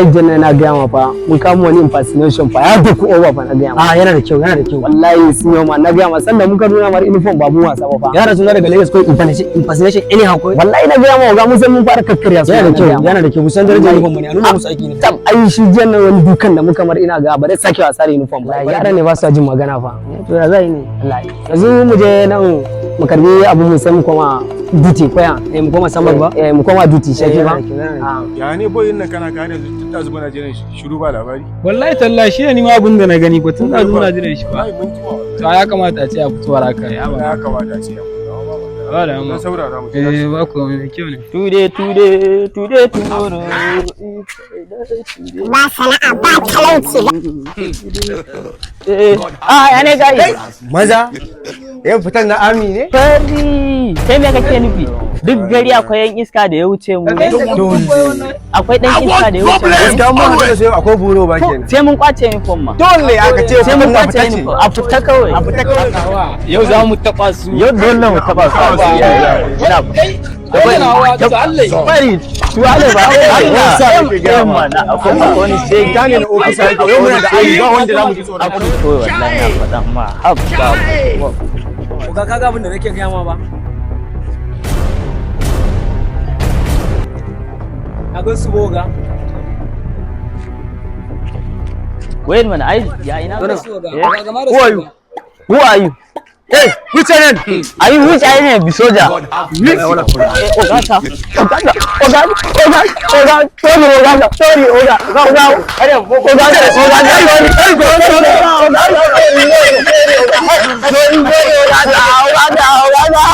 Janna, na gaya ma fa, mun kama wani impersonation fa, ya duku over fa, na gaya ma. A, yana da kyau, yana da kyau. Wallahi sun yi ma, na gaya ma, sannan muka nuna mar uniform ba mu wasa ba fa. Yara sun daga Lagos ko impersonation anyhow ko. Wallahi na gaya ma, ga mun san mun fara kakkarya su. Yana da na gaya kyau. ma. Yana da kyau, musan darajar uniform ne, a nuna musu aiki ne. Tab, ai shi jiyan nan wani dukan da muka mar, ina ga ba zai sake wasa da uniform ba. Yara ne ba su jin magana fa. To, ya zai ne? Wallahi yanzu mu je nan mu karbi abu, mu sai mu koma duty koya. Eh, mu koma samar ba. Eh, mu koma duty shafi ba. Yana da kyau, yana da kyau. Ah. Ya ne boyin nan, kana gane yanzu tun ɗazu muna jiran shi, shiru ba labari. Wallahi tallahi shi ne ni ma abin da na gani ko tun ɗazu muna jiran shi ba. Wallahi mun jima wallahi. To, ya kamata a ce a fitowar haka ya ba. Ya kamata a ce ya fito, amma ba Ba da dan amma. saurara mu jira Eh, shi. ba ku mai kyau ne. Today, today, today, tomorrow. Ba sana'a ba talauci. Eh, ah, ya ne gai? Maza, yau fitan na army ne? Fari, kai me kake nufi? Duk gari akwai yan iska da ya wuce mu ne? Akwai dan iska da ya wuce mu ne? Gaskiya mun haɗu da su yau, akwai buro ba kenan. Sai mun kwace uniform ma. Dole aka ce Sai mun fitan na kwace fita ce. uniform. A fita kawai. A fita kawai. Yau za mu taɓa su. Yau dole mu taba su. Ina Bari. Tuwale ba. Allah sa nake gaya ma. Mana akwai wani shege. Fita ne na ofisa yake. Yau muna da army, ba wanda za mu ji tsoron. Akwai kawai, wallahi na faɗa ma. Habba. Oga, kaga abin da nake gaya ma ba? Ka gan su boga? Wait mana, ai ya ina. Su oga. Eh? Oga, gama da Who are su you? oga. Who are you? Hey, which one? Are you which I be soldier? Eh, Oga ta. Oga, Oga, Oga, Oga, sorry Oga, sorry Oga, Oga, Oga, Oga, sorry, sorry, Oga, sorry, sorry, Oga, Oga, Oga, Oga.